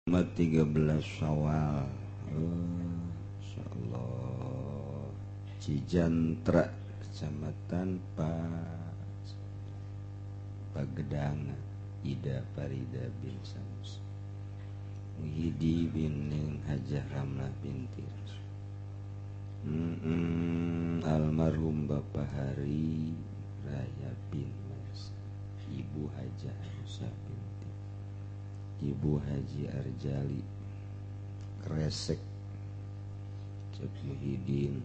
Jumat 13 Syawal. Insyaallah Cijantra, Kecamatan Pagedangan, Ida Farida bin Sanusi, Muhidi bin Ning Hajah Ramlah binti Rasul. Almarhum Bapak Hari Raya bin Mas, Ibu Hajah Harusa binti Ibu Haji Arjali Kresek, Cek Muhyiddin.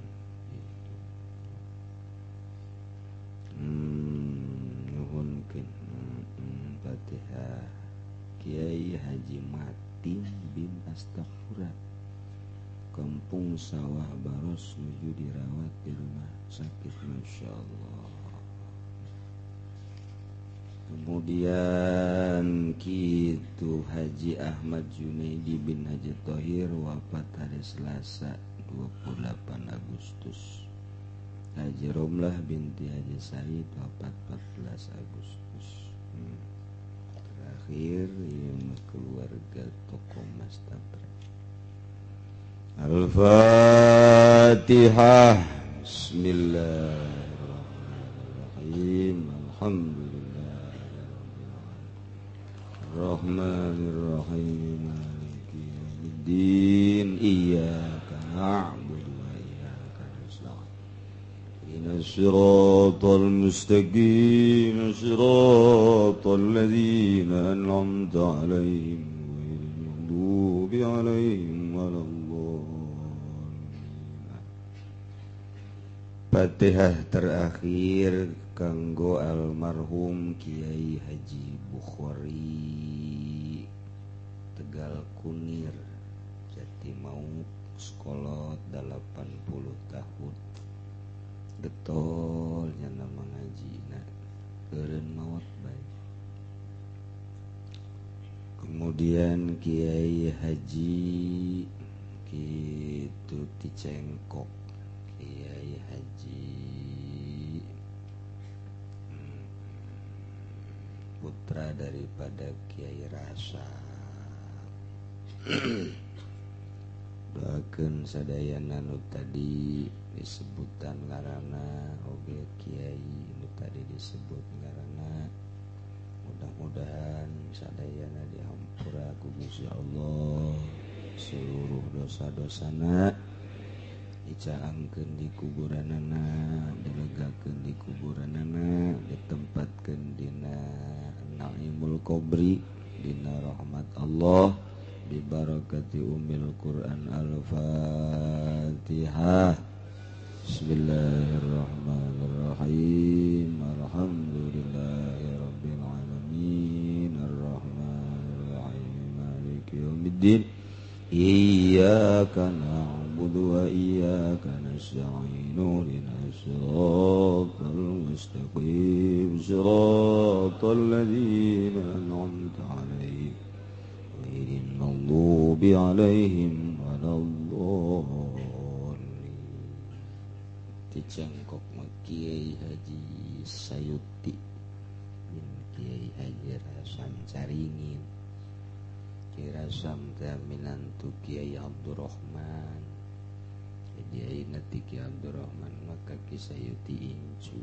Nuhunkeun Fatihah. Kiai Haji Matin bin Astaghfura, Kampung Sawah Baros, nuju dirawat di rumah sakit. Masya Allah. Kemudian kitu Haji Ahmad Junaidi bin Haji Tohir wafat hari Selasa 28 Agustus. Haji Romlah binti Haji Said wafat 14 Agustus. Terakhir yang keluarga toko Mas Tabrak. Al-Fatihah. Bismillahirrahmanirrahim. Alhamdulillah Rahmanirrahim. Maliki yaumiddin. Iyyaka na'budu wa iyyaka nasta'in. Ihdinas siratal mustaqim, siratal ladzina an'amta 'alaihim ghairil maghdubi 'alaihim waladdallin. Fatihah terakhir kanggo almarhum Kiai Haji Bukhari Tegal Kunir, Jati Mau, sekolah 80 tahun. Getol nyana mangajina eureun maot bae. Kemudian Kiai Haji kitu ti Cengkok, Kiai Haji putra daripada Kiai Rasa. Doakeun sadayana nu tadi disebutan ngaranna, oge kiai nu tadi disebut ngaranna, mudah-mudahan sadayana dihampura ku Gusti Allah seluruh dosa-dosana, dicaangkeun di kuburanana, dilegakeun di kuburanana, ditempatkeun dina naimul qabri, dina rahmat Allah, bibarakati umil Quran. Al-Fatihah. Bismillahirrahmanirrahim. Alhamdulillahirabbil alamin. Arrahmanirrahim. Maliki yaumiddin. Iyyaka na'budu wa iyyaka nasta'in. Ihdinas siratal mustaqim, siratal ladzina an'amta 'alaihim ghairil maghdubi 'alaihim waladdallin. Dicengkok mah Kiai Haji Sayuti bin Kiai Haji Rasam Caringin. Kiai Rasam teh minantu Kiai Abdurrahman. Jadi ayeuna ti Kiai Abdurrahman maka Ki Sayuti incu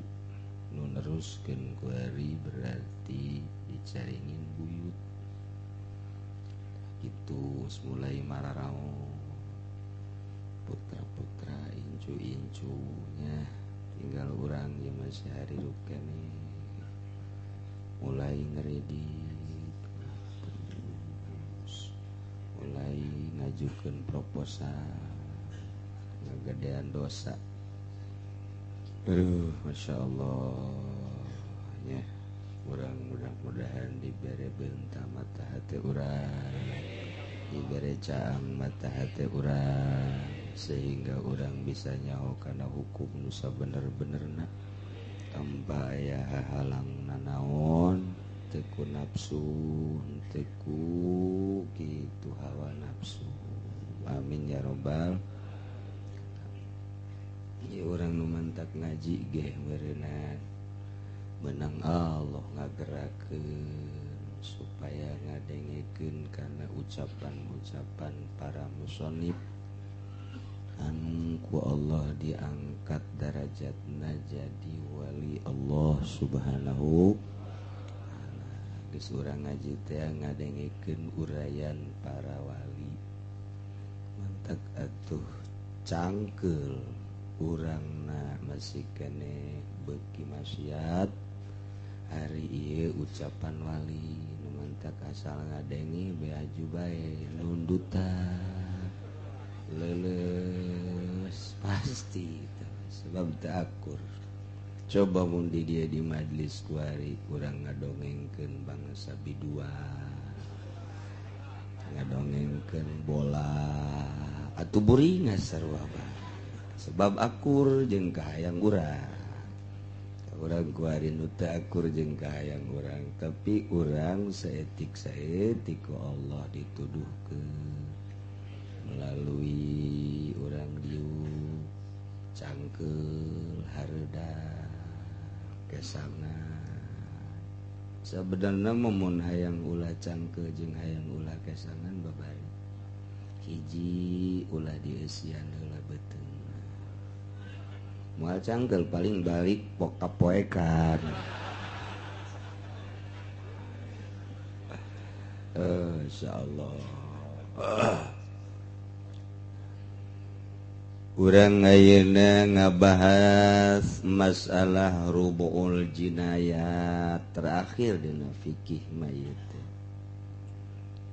nu neruskeun ku ari berarti dicaringin buyut. Gitu mulai mararao putra-putra incu-incunya, tinggal urang yang masih hari rukene mulai ngeredit terus, mulai ngajukeun proposal, ngagedean dosa. Aduh, masya Allah ya, urang mudah-mudahan dibere benta mata hati urang, dibere caang mata hati urang, sehingga orang bisa nyaho kana hukum nu sabener-benerna tanpa aya hahalang nanaon, teu ku nafsu, teu ku kitu hawa nafsu. Amin ya robbal. Ieu urang nu mantak ngaji ge meureunna menang Allah ngagerakeun supaya supaya ngadengekeun kana ucapan-ucapan para musonib anu ku Allah diangkat darajatna jadi wali Allah subhanahu wa ta'ala. Geus urang ngaji teh ngadengekeun uraian para wali, mantak atuh cangkeul urangna masih keneh beuki maksiat. Hari ieu ucapan wali nu mantak asal ngadenge beaju bae nundutan leuleus pasti sebab teu akur. Coba mun di dia di majlis kuari urang ngadongengkeun bangsa biduan, ngadongengkeun bola atuh buringas sarua bae sebab akur jeung kahayang urang. Urang kuari nu teu akur jeung kahayang urang, tapi urang saetik-saetik ku Allah dituduhkeun melalui urang diuk cangkeul hareuda kesangan. Sebenarnya mun hayang ulah cangkeul jeung hayang ulah kesangan babari hiji ulah dieusian heula beuteung, moal cangkeul paling balik pokapoekan. Insyaallah urang ayeuna ngabahas masalah rubu'ul jinayat terakhir dina fikih mayit.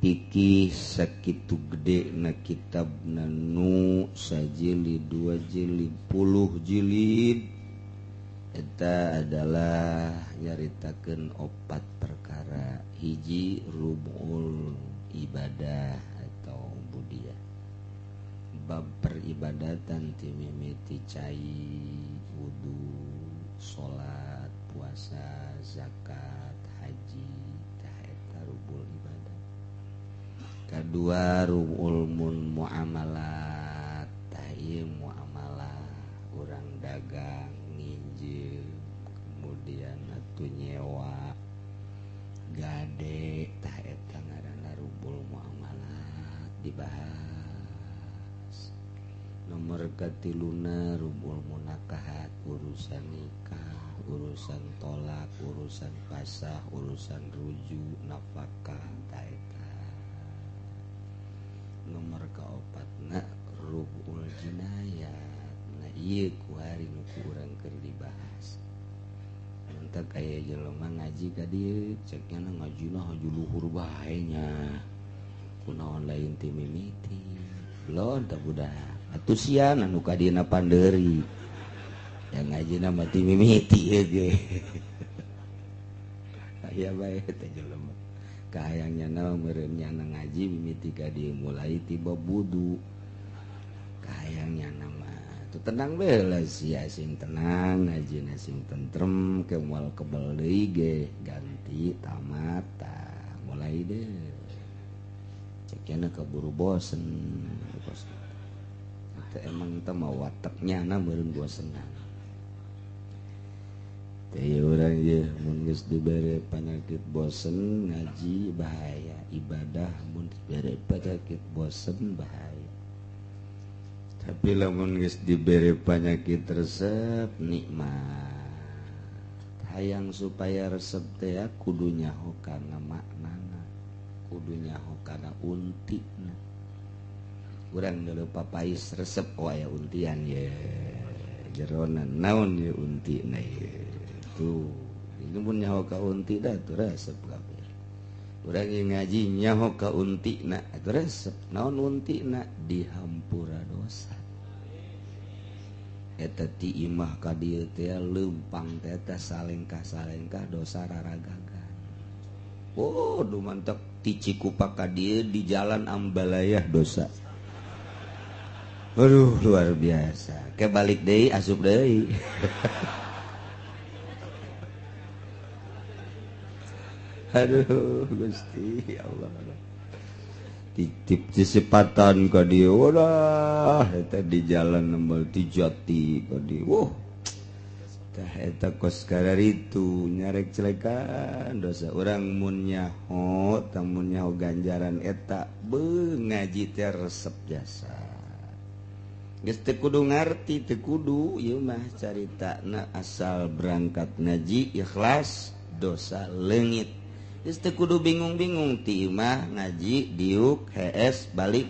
Fikih sakitu gede na kitabna nu sajilid dua jilid puluh jilid eta adalah nyaritakeun opat perkara. Hiji rubu'ul ibadah atau ubudiyah, bab peribadatan ti mimiti cai, wudu, salat, puasa, zakat, haji, tah eta rubul ibadah. Kadua rubul mun muamalat, tah ieu muamalah urang dagang, nginjem, kemudian atuh nyewa, gade, tah eta ngaranna rubul muamalat dibahas. Nomor katiluna rubul munakahat, urusan nikah, urusan tolak, urusan pasah, urusan rujuk, nafkah, ta eta. Nomor kaopatna rubul jinayat. Nah ieu kuari nu ku urang keur dibahas. Mantak aya jelema ngaji ka dieu, cek nya ngajina haju luhur bae nya. Kunaon lain ti mimiti. Belon tah budak. Atuh sian anu ka dieuna pandeuri. Yang ngajina mah ti mimiti ieu ge. Aya bae teh jelema. Kahayang nyana meureun nyana ngaji mimiti ka dieu mulai ti bab wudu. Kahayang nyana mah atuh tenang bae lah sia sing tenang ngajina sing tentrem ke moal kebel deui ge ganti tamat tah mulai deh. Cek nya kaburu bosen. Teh emang teh mah wateknya na meureun bosenan. Teh urang ieu mun geus dibere panyakit bosen ngaji bahaya, ibadah mun dibere panyakit bosen bahaya. Tapi lamun geus dibere panyakit resep nikmat. Hayang supaya resep teh kudu nyaho kana maknana, kudu nyaho kana untina. Urang dulu papais resep oh aya untian ye jeronan naon ye untina ye tuh ini pun nyaho ka unti dah tuh resep kabeh. Urang ngaji nyaho ka untina atuh resep naon untina dihampura dosa. Eta ti imah ka dieu teh leumpang teh eta salengkah-salengkah dosa raragagan. Oh duh mantep ti Cikupa ka dieu di jalan Ambalayah dosa. Aduh luar biasa. Ke balik deui asup deui. Aduh Gusti ya Allah. Titip sesepatan ka dieu wadah eta di jalan nembel ti Jati ka dieu. Wah. Tah eta kos kararitu nyarek celekan dosa urang mun nyaho tah mun nyaho ganjaran eta beuh ngaji teh resep jasa. Geus teu kudu ngarti teu kudu ieu mah caritana asal berangkat ngaji ikhlas dosa leungit. Geus teu kudu bingung-bingung ti imah ngaji diuk hees balik.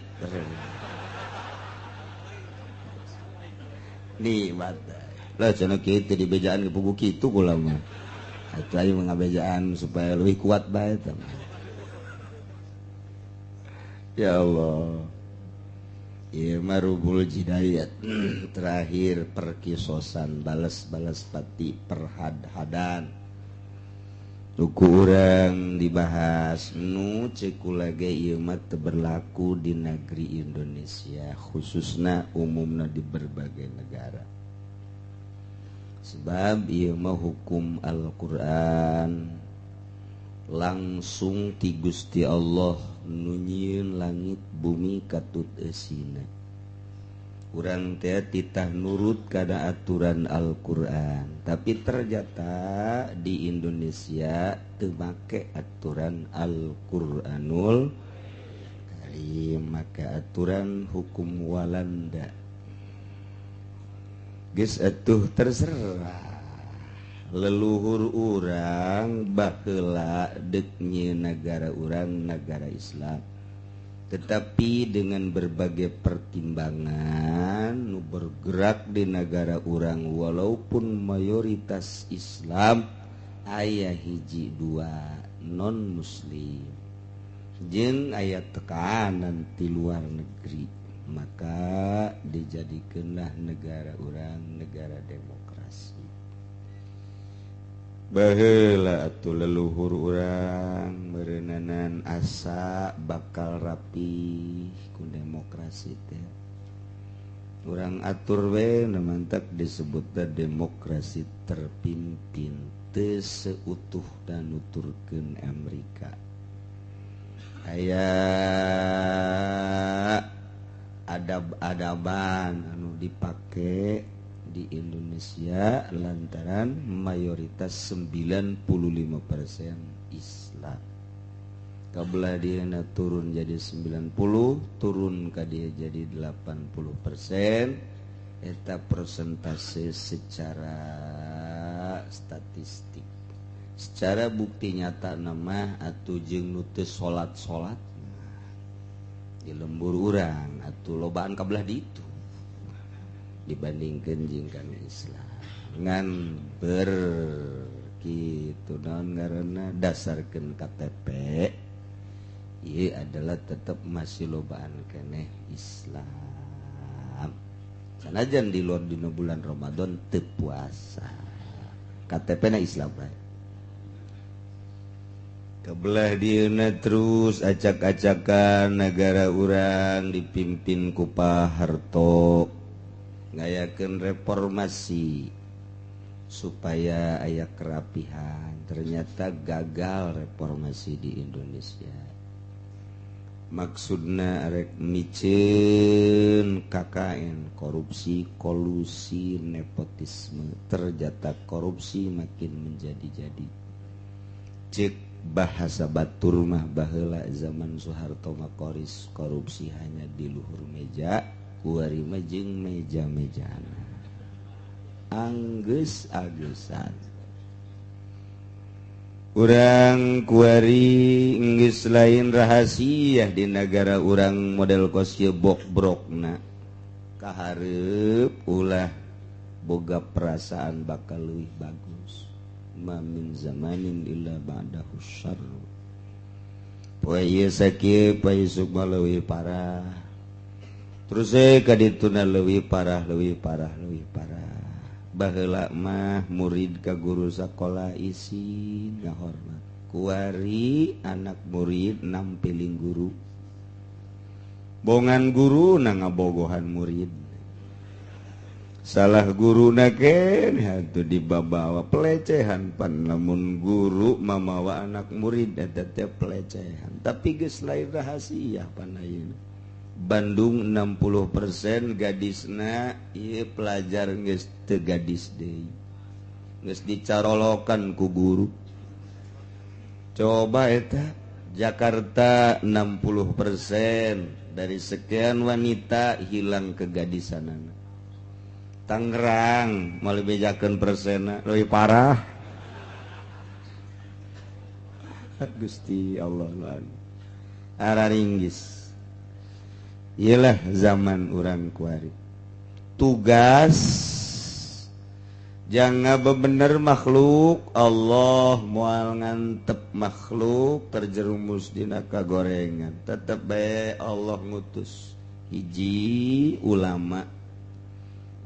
Nikmat. Lah cenah kitu di bejaan ke pugu kitu kula mah. Atuh ayo ngabejaan supaya lebih kuat bae teh. Ya Allah. Ieu mah rubul jidayat. Terakhir perkisosan bales-bales pati perhad-hadan. Tuku urang dibahas nu ceuk kula ge ieu mah teu berlaku di negeri Indonesia khususna umumna di berbagai negara. Sebab ieu mah hukum Al-Qur'an langsung ti Gusti Allah nu nyieun langit bumi katut eusina. Urang teh titah nurut kana aturan Al-Qur'an, tapi ternyata di Indonesia teu make aturan Al-Qur'anul Karim, maka aturan hukum Walanda. Geus atuh terserah leluhur urang baheula deuk nyieun nagara urang nagara Islam, tetapi dengan berbagai pertimbangan nu bergerak di nagara urang walaupun mayoritas Islam aya hiji dua non muslim jeung aya tekanan ti luar negeri, maka dijadikanlah negara urang negara demokrasi. Baheula atuh leluhur urang meureuneunan asa bakal rapih ku demokrasi teh. Urang atur we nu mantak disebutna demokrasi terpimpin teu seutuh dan nuturkeun Amerika. Aya adab-adaban anu dipake di Indonesia lantaran mayoritas 95% Islam. Kabelah dia turun jadi 90, turun ka dia jadi 80%, eta persentase secara statistik. Secara bukti nyata nama atuh jeung nu teu salat-salat di lembur urang atuh lobaan kabelah ditu dibandingkeun jeung kanu Islam. Ngan ber kitu naon ngaranna dasarkeun KTP ieu adalah tetep masih lobaan keneh Islam. Sanajan di luar dina bulan Ramadan teu puasa. KTP na Islam bae. Kebelah dieuna terus acak-acakan negara urang dipimpin ku Pak Harto ngayakeun reformasi supaya aya kerapihan. Ternyata gagal reformasi di Indonesia. Maksudna arek miceun KKN, korupsi, kolusi, nepotisme. Ternyata korupsi makin menjadi-jadi. Cek bahasa batur mah baheula zaman Soeharto makoris korupsi hanya di luhur meja, kuari mah jeung meja-mejana. Anggeus agesan. Urang kuari geus lain rahasia di nagara urang model kos ieu bokbrokna. Kahareup ulah boga perasaan bakal leuwih bagus. Ma min zamanin illa ba'dahu syarr. Poe ieu sakieu poe isuk mah leuwih parah. Terus ka dituna leuwih parah, leuwih parah, leuwih parah. Baheula mah murid ka guru sakola isin ngahormat. Kuari anak murid nampiling guru. Bongan guru na ngabogohan murid. Salah guru na keneh atuh dibabawa pelecehan pan lamun guru mamawa anak murid eta teh pelecehan. Tapi geus lain rahasia pan ayeuna. Bandung 60% gadisna ieu pelajar geus teu gadis deui. Geus dicarolokan ku guru. Coba eta Jakarta 60% dari sekian wanita hilang kegadisanana. Tangerang moal bejakeun persena leuwih parah. Gusti Allah araringgis. Iyalah zaman urang kuari. Tugas jangan bebener makhluk Allah moal ngantep makhluk terjerumus dina kagorengan. Tetep bae Allah ngutus hiji ulama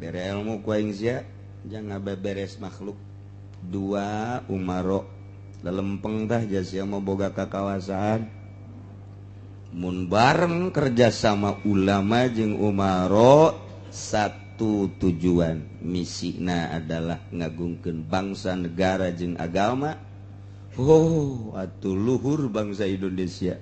bere ilmu ku aing sia jangan beberes makhluk. Dua umaro lelempeng tah sia mau boga kakawasaan mun bareng kerjasama ulama jeung umaro satu tujuan misina adalah ngagungkeun bangsa negara jeung agama. Oh atuh luhur bangsa Indonesia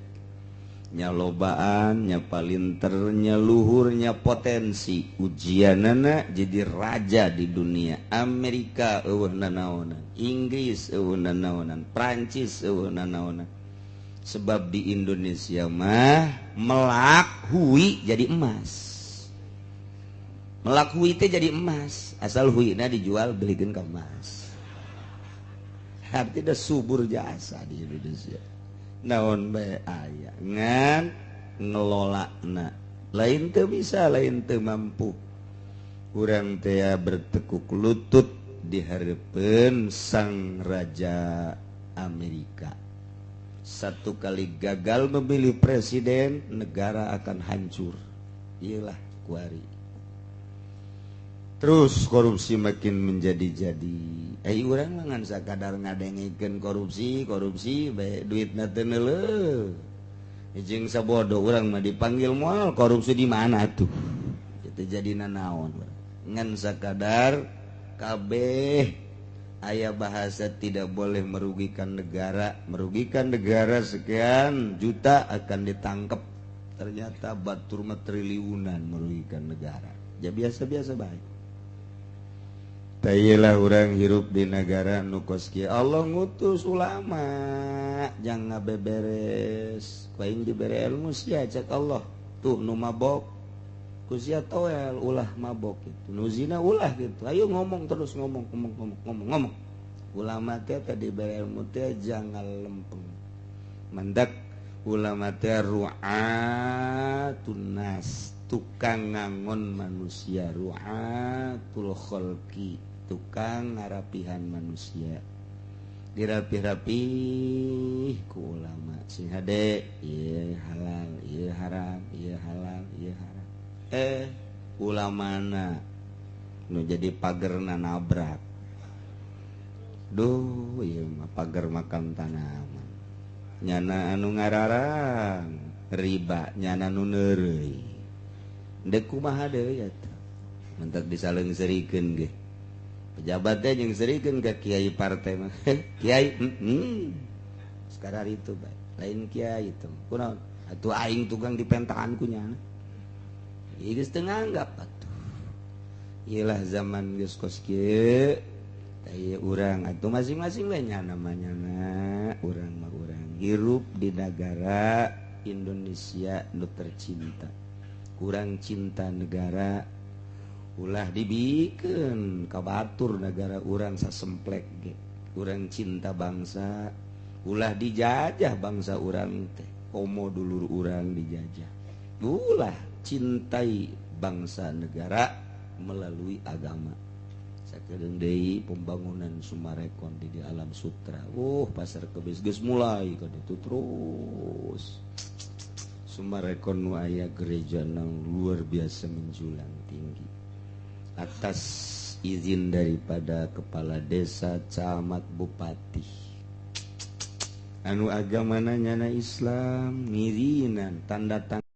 nya lobaan nya palinternya luhurnya potensi ujianana jadi raja di dunia. Amerika eueuh nanaonan, Inggris eueuh nanaonan, Prancis eueuh nanaonan. Sebab di Indonesia mah melak hui jadi emas. Melak hui teh jadi emas, asal huina dijual belikeun ka emas. Artinya subur jasa di Indonesia. Naon bae aya ngan ngelolana lain teu bisa lain teu mampu. Urang teh bertekuk lutut di hareupeun sang raja Amerika. Satu kali gagal memilih presiden, negara akan hancur. Iyalah kuari. Terus korupsi makin menjadi-jadi. Urang mah ngan sakadar ngadengekeun korupsi, korupsi bae duitna teu neuleuh. Jeung sabodo urang mah dipanggil moal korupsi di mana tuh. Itu jadi nanaon. Ngan sakadar kabeh aya bahasa tidak boleh merugikan negara, merugikan negara sekian juta akan ditangkap. Ternyata batur mah triliunan merugikan negara. Ya biasa-biasa bae. Tailah orang hirup di negara nu kos kieu. Allah ngutus ulama jangan beberes ku aing dibere ilmu sia cek Allah tuh nu mabok ku sia toel ulah mabok gitu, nu zina ulah gitu. Ayo ngomong terus ngomong ngomong ngomong ngomong ngomong. Ulama teh tadi dibere ilmu teh jangan lempeng. Mendak ulama teh ru'atun nas, tukang ngangon manusia, ru'atul khalqi, tukang ngarapihan manusia. Dirapih-rapih ku ulama sing hade ieu halal ieu haram ieu halal ieu haram. Ulamana nu jadi pagerna nabrak. Duh ieu mah pager makan tanaman. Nyana anu ngararang riba, nyana nu neureuy. Dek kumaha deui atuh. Mentak disaleungseurikeun ge. Pejabat teh jeung serikeun ka kiai partai mah. Kiai, sekarang itu bae. Lain kiai itu. Kunaon? Atuh aing tukang dipentaan ku nyana. Ieu geus teu nganggap atuh. Ieulah zaman geus kos kieu. Tah ieu urang atuh masing-masing we nyana mah nyana, urang mah urang. Hirup di negara Indonesia nu tercinta. Kurang cinta negara ulah dibikeun ka batur negara urang sasemplek ge. Urang cinta bangsa ulah dijajah bangsa urang teh, komo dulur urang dijajah. Ulah cintai bangsa negara melalui agama. Sakedeung deui pembangunan Sumarekon di alam sutra. Pasar kebis geus mulai ka ditu terus. Sumarekon nu aya gereja nang luar biasa menjulang tinggi. Atas izin daripada kepala desa, camat, bupati. Anu agamana nyana Islam ngirinan tanda tangan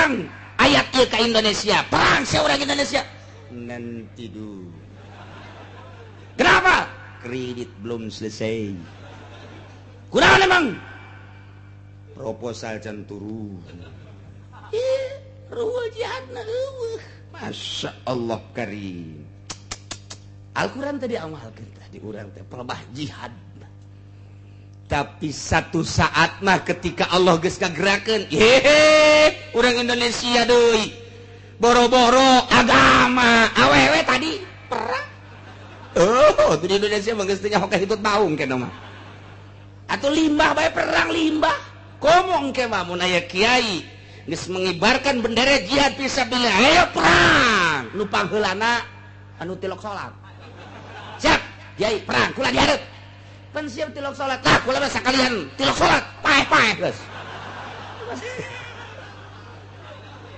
Datang ayat ieu ka Indonesia, perang sia urang Indonesia. Nanti dulu. Kenapa? Kredit belum selesai. Kurang emang. Proposal can turun. Ih, ruhul jihadna eueuh. Masya Allah karim. Al-Quran tadi amalkeun tadi urang teh pelebah jihad. Tapi satu saat mah ketika Allah geus ngagerakeun, hehe, urang Indonesia deui. Boro-boro agama, awewe tadi perang. Oh, di Indonesia mah geus teu nyaho ka hitut baung keneh mah. Atuh limbah bae perang limbah. Komong ke mah mun aya kiai geus mengibarkan bendera jihad fisabilillah, ayo perang. Nu pangheulana anu tilok salat. Siap, kiai perang kula dihareup. Pan siap tilok salat. Lah kula mah sakalian tilok salat, paeh-paeh geus.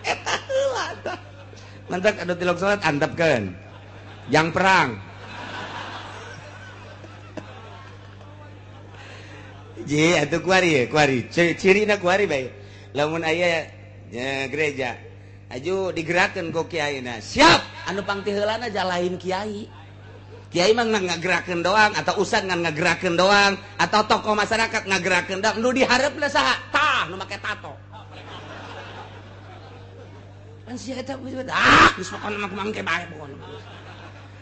Eta heula tah. Mantak anu tilok salat antepkeun. Jang perang. Ji atuh kuari kuari. Cirina kuari bae. Lamun aya gereja aju digerakkeun ku kiaina. Siap, anu pangtiheulana jalain kiai. Kiai mah ngagerakeun doang atau ustad ngan ngagerakeun doang atau tokoh masyarakat ngagerakeun doang. Nu dihareupna saha? Tah nu make tato. Pan sia eta ah geus pokona mah mangke bae pokona.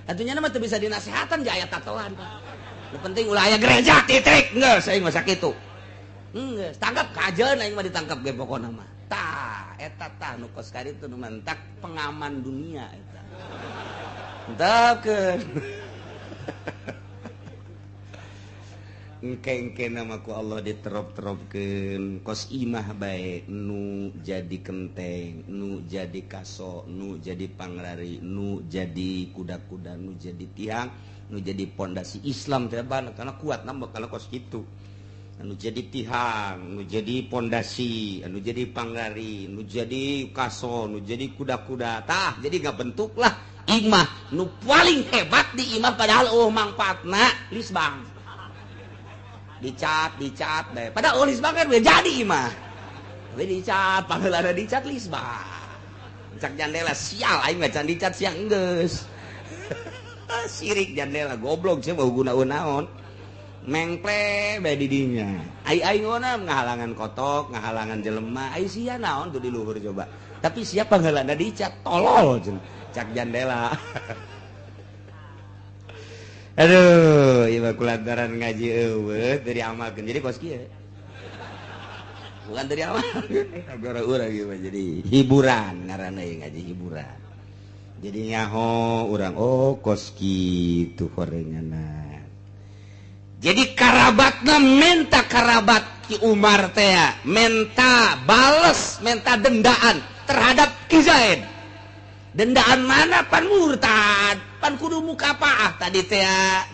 Atuh nya mah teu bisa dinasehatan ge aya tatoan, Pak. Nu penting ulah aya gereja titik. Geus aing mah sakitu. Geus tangkap kajeun aing mah ditangkap ge pokona mah. Tah eta tah nu kos karitu nu mantak pengaman dunia eta. Entahkeun. Engke-engke namaku Allah diterop-teropkeun kos imah bae nu jadi kenteng, nu jadi kaso, nu jadi pangrari, nu jadi kuda-kuda, nu jadi tiang, nu jadi pondasi Islam teh karena kuat nambah kalau kos kitu. Anu jadi tihang, nu jadi pondasi, anu jadi pangrari, nu jadi kaso, nu jadi kuda-kuda. Tah, jadi ngabentuklah imah nu paling hebat di imah padahal eueuh mangpaatna lisbang. Dicat, dicat deh. Padahal oh, lisbang kan jadi imah. Tapi dicat, pangheulana dicat lisbang. Cak jandela sial aing mah can dicat siang geus. Sirik jandela goblok sia bau guna naon. Mengple bae di dinya. Ai aing ngono ngahalangan kotok, ngahalangan jelema. Ai sia naon tuh di luhur coba. Tapi sia pangheulana dicat tolol cenah. Cak jandela. Aduh, ieu mah kulantaran ngaji eueuh teu diamalkeun jadi kos kieu. Bukan teu diamalkeun, urang ieu mah jadi hiburan ngaranna ieu ngaji hiburan. Jadi nyaho urang oh kos kitu horenganna. Jadi karabatna minta karabat Ki Umar teh minta bales, minta dendaan terhadap Ki Zaid. Dendaan mana pan murtad, pan kudu mukapaah tadi teh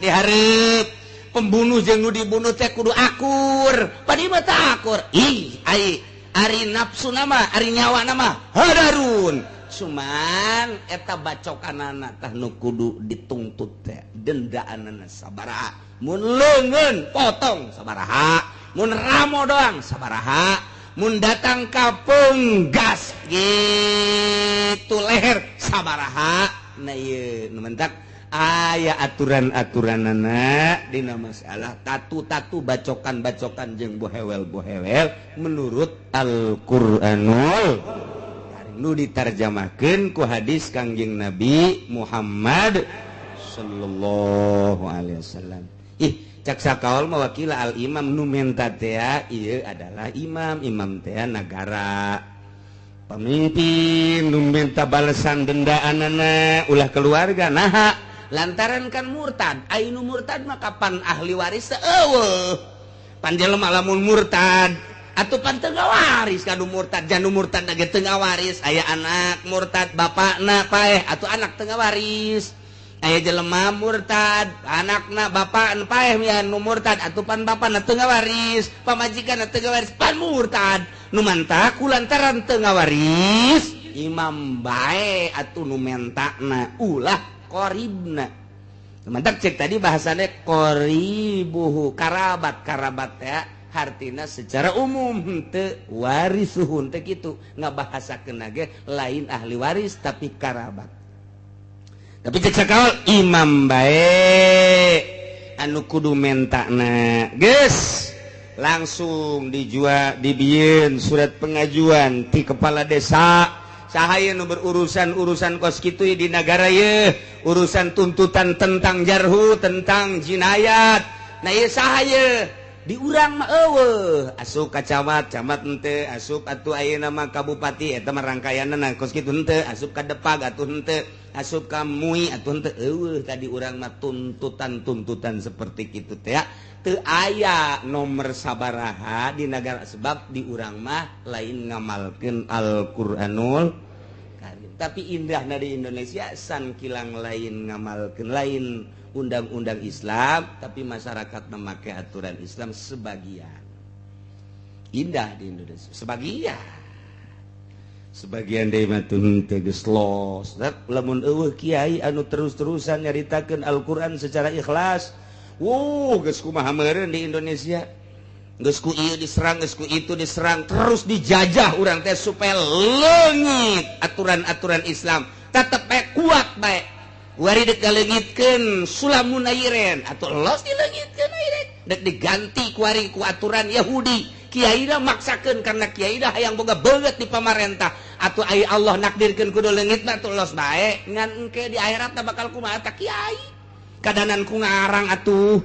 dihareup pembunuh jeung nu dibunuh teh kudu akur, pan ieu mah teu akur. Ih, ai ari nafsu nama, ari nyawa nama hadarun. Cuman eta bacokanana tah nu kudu dituntut teh, dendaanana sabaraha. Mun leungeun potong sabaraha, mun ramo doang sabaraha, mun datang ka penggas gitu leher sabaraha. Nah ieu nu mentak aya aturan-aturanana dina masalah tatu-tatu bacokan-bacokan jeung bohewel-bohewel menurut Al-Qur'anul nu ditarjamahkeun ku hadis Kangjeng Nabi Muhammad sallallahu alaihi wasallam. Ih, cak sakaol mah wakila al imam nu menta teh ieu adalah imam, imam teh nagara. Pemimpin nu minta balesan dendaanana ulah keluarga naha lantaran kan murtad. Ai nu murtad mah kapan ahli waris teh eueuh. Pan jelema lamun murtad atuh pan teu ngawaris ka nu murtad, janu murtad ge teu ngawaris. Aya anak murtad bapakna paeh atuh anak teu ngawaris. Aya jelema murtad anakna bapak paeh mian nu murtad atuh pan bapana teu ngawaris, pamajikanna teu ngawaris pan murtad. Nu mantah ku lantaran teu ngawaris imam bae atuh nu mentana ulah qaribna. Mantak cek tadi bahasane qaribuhu karabat, karabat teh Hartina secara umum henteu warisuhun teh kitu ngabahasakeun ge lain ahli waris tapi karabat. Tapi cek sakaol imam bae anu kudu mentana geus langsung dijual dibieun surat pengajuan ti kepala desa. Saha nu berurusan urusan kos kitu di negara ye, urusan tuntutan tentang jarhu, tentang jinayat. Nah ieu saha ye? Di urang mah eueuh, asup ka camat, camat henteu, asup atuh ayeuna mah ka bupati eta mah rangkaianna kos kitu henteu, asup ka Depag atuh henteu, asup ka MUI atuh henteu, eueuh tadi urang mah tuntutan-tuntutan seperti kitu teh teu aya nomor sabaraha di negara sebab di urang mah lain ngamalkeun Al-Qur'anul Karim. Tapi indahna di Indonesia san kilang lain ngamalkeun lain undang-undang Islam tapi masyarakat memakai aturan Islam sebagian. Indah di Indonesia sebagian. Sebagian deui mah teu geus los. Lamun eueuh kiai anu terus-terusan nyaritakeun Al-Qur'an secara ikhlas, wuh geus kumaha meureun di Indonesia. Geus ku ieu diserang, geus ku itu diserang, terus dijajah urang teh supaya leungit aturan-aturan Islam. Tetep bae kuat bae. Wari dek ngaleungitkeun sulamun airen atuh los dileungitkeun airen. Dek diganti ku ari ku aturan Yahudi. Kiai dah maksakeun karena kiai dah hayang boga beungeut di pamarentah. Atuh ai Allah nakdirkeun kudu leungit mah atuh los bae. Ngan engke di akhirat bakal kumaha ta kiai. Kadanan ku ngarang atuh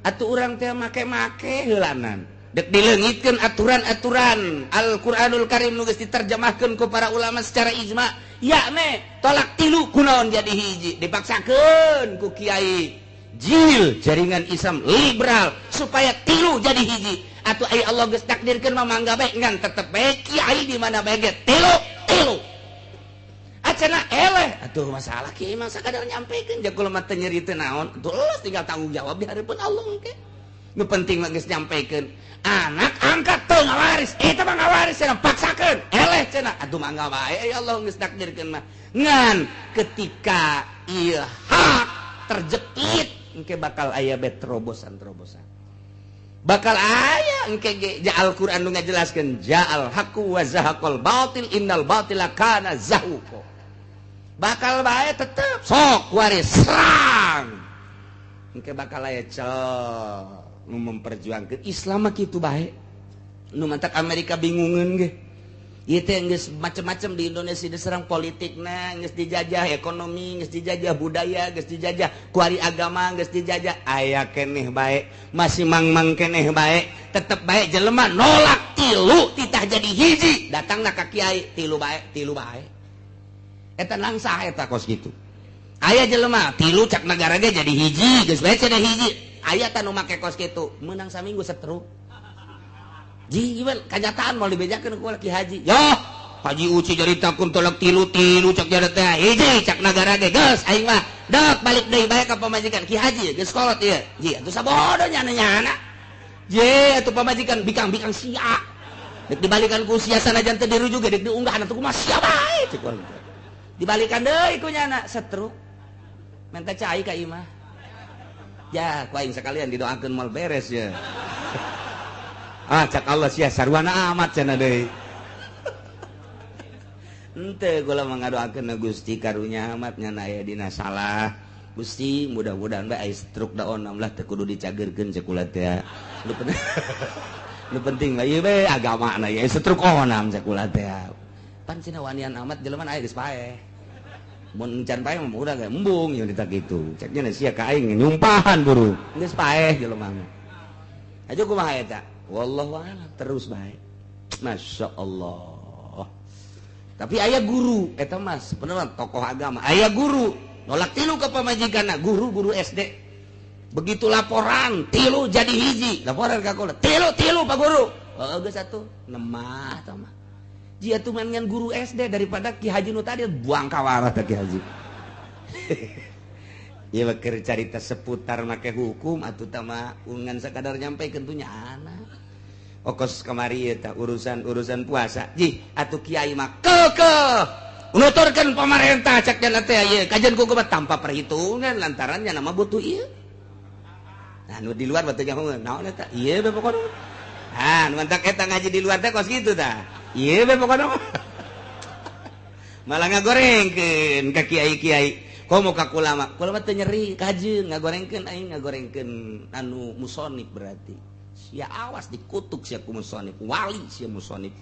atuh urang teh make-make heulanan dek dileungitkeun aturan-aturan Al-Qur'anul Karim nu geus diterjemahkeun ku para ulama secara ijma yakne tolak tilu kunaon jadi hiji dipaksakeun ku kiai jil jaringan Islam liberal supaya tilu jadi hiji atuh ai Allah geus takdirkeun mah mangga bae ngan tetep bae kiai di mana bae ge tilu tilu acana eleh atuh masalah kiai mah sakadar nyampekeun jago mah teu nyeri teu naon atuh los tinggal tanggung jawab di hareupeun Allah engke nu penting mah geus nyampekeun anak angkat teu ngawaris eta mah ngawaris cenah paksakeun eleh cenah atuh mangga bae ya Allah geus takdirkeun mah ngan ketika ieu hak terjepit engke bakal aya be terobosan-terobosan bakal aya engke ge Al-Qur'an nu ngajelaskeun ja'al haqqu wa zahaqal batil innal batila kana zahuqa bakal bae tetep sok waris serang engke bakal aya cel nu memperjuangkeun Islam mah kitu bae nu mantak Amerika bingungeun ge ieu teh geus macem-macem di Indonesia diserang politikna geus dijajah ekonomi geus dijajah budaya geus dijajah kuari agama geus dijajah aya keneh bae masih mang-mang keneh bae tetep bae jelema nolak tilu titah jadi hiji datangna ka kiai tilu bae eta langsah eta kos kitu aya jelema tilu cak nagara ge jadi hiji geus bae cenah hiji aya tah nu make kos kitu meunang saminggu setruk ji gimana kanyataan mau dibejakeun ku Ki Haji yo Haji Uci jadi takun tolak tilu-tilu cak jadi teh hiji cak nagara ge geus aing mah dek balik deui bae ka pamajikan Ki Haji geus kolot ieu ji atuh sabodo nyana-nyana je atuh pamajikan bikang-bikang sia dek dibalikan ku sia sanajan teu dirujuk ge dek diunggah atuh kumaha sia bae cek urang dibalikan deui ku nyana setruk minta cai ka imah ya ku aing sekalian didoakeun moal beres ya ah cak Allah sia sarwana amat cenah deui henteu kula mah ngadoakeun Gusti karunya amat nyana aya dina salah Gusti mudah-mudahan bae aya stroke da onam lah teu kudu dicageurkeun cek kula teh nu penting mah ieu bae agamana ieu stroke onam cek kula teh pan cenah wanian amat jelema aya geus paeh mun encan paeh mah urang ge embung ieu dita kitu ceknya sia ka aing nyumpahan buru geus paeh jelema mah aja kumaha eta wallahu a'lam terus bae Masya Allah. Tapi aya guru eta mas beneran tokoh agama aya guru nolak tilu ke pamajikanna guru-guru SD begitu laporan tilu jadi hiji laporan ka kula tilu Pak Guru oh geus atuh nemah tah mah jia tuh main guru SD daripada Ki Haji nu tadi buang kawarah teh Ki Haji. Ieu keur carita seputar make hukum atuh tah mah ungan sakadar nyampe tentunya anak. Okos kamari eta urusan-urusan puasa. Jih atuh kiai mah kekeh nuturkeun pamarentah cak jana teh ieu kajian ku tanpa perhitungan lantarannya nama butuh ieu. Nah nu di luar batu nyaho naon eta ieu be pokona. Ah, mantak eta ngaji di luar teh kos kitu tah. Ieu we pokona mah. Malah ngagorengkeun ka kiai-kiai. Komo ka kulama. Kulama teu nyeri kajeun ngagorengkeun aing ngagorengkeun anu musonib berarti. Sia awas dikutuk sia ku musonib, wali sia musonib.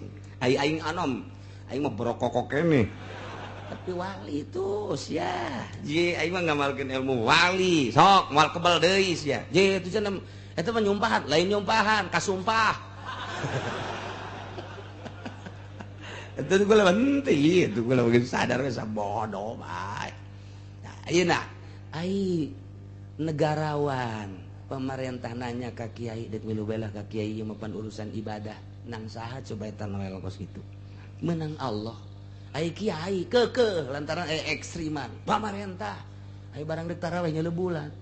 Ai aing anom, aing mah berokok keneh. Tapi wali itu sia. Je aing mah ngamalkeun ilmu wali. Sok moal kebal deui sia. Je itu cenah eta mah nyumpahan, lain nyumpahan, kasumpah. Itu gue penting, itu gue lagi sadar bisa bodoh bae. Nah, ayeuna ai negarawan pemerintah nanya ka kiai deuk milu belah ka kiai ieu mah pan urusan ibadah nang saha coba eta noel kos kitu. Menang Allah. Ai kiai keukeuh lantaran aya ekstriman pamarentah. Ai barang deuk tarawih nyeuleuh bulan.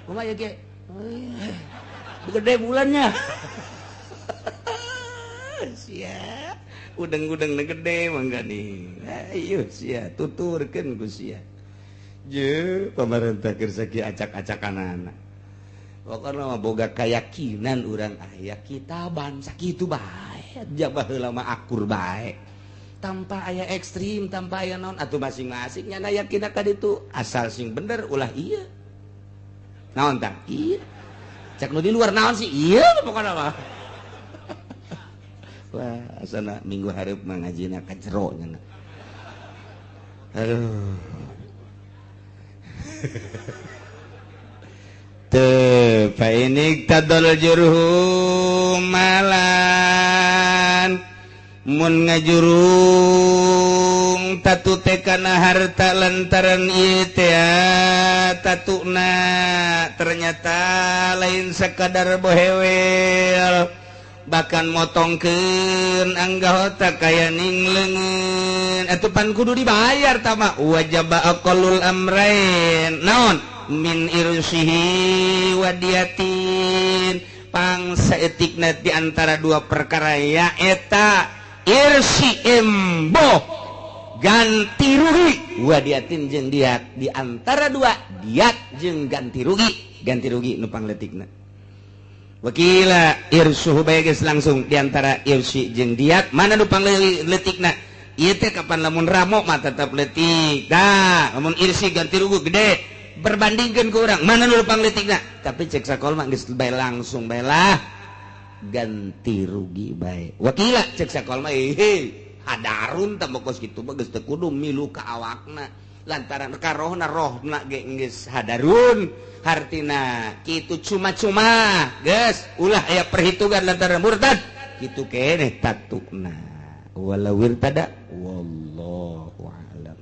Kumaha ye ge? Gede bulannya. Sia, udeng-udeng gede mangga nih. Ayo sia, tuturkeun ku sia. Je, pemerintah keur sakieu acak-acakanana. Pokona mah boga keyakinan urang aya kitaban sakitu bae. Jabah heula mah akur bae. Tanpa aya ekstrim, tanpa aya naon atuh masing-masing nya yakin ka ditu. Asal sing bener ulah ieu. Naon tah? Ieu. Cek nu di luar naon sih? Ieu pokona mah. Wah, asana minggu hareup mah ngajina ka jero nya. Aduh. Teu fa ini tadal jurhu malan mun ngajurung tatu teh kana harta lantaran ieu teh tatuna ternyata lain sekadar bohewel bahkan motongkeun anggota kaya ning leungeun atuh pan kudu dibayar tah mah wajib aqallul amrain naon min irsihi wadiatin pangsa etikna di antara dua perkara ya eta irsi embo ganti rugi wadiatin jeung diat di antara dua diat jeung ganti rugi nu pangletikna. Wakila irsuhu bae geus langsung diantara irsi jeung diat mana nu pangletikna ieu teh kapan lamun ramo mah tetep letik dah lamun irsi ganti rugi gede berbandingkeun ku urang mana nu pangletikna tapi cek sakol mah geus bae langsung bae lah ganti rugi bae. Wakila cek sakol mah hadarun tah kos kitu mah geus teu kudu milu ka awakna lantaran ka rohna rohna ge geus hadarun hartina kitu cuma-cuma geus ulah aya perhitungan lantaran murtad kitu keneh tatukna walau wirtada wallahu a'lam.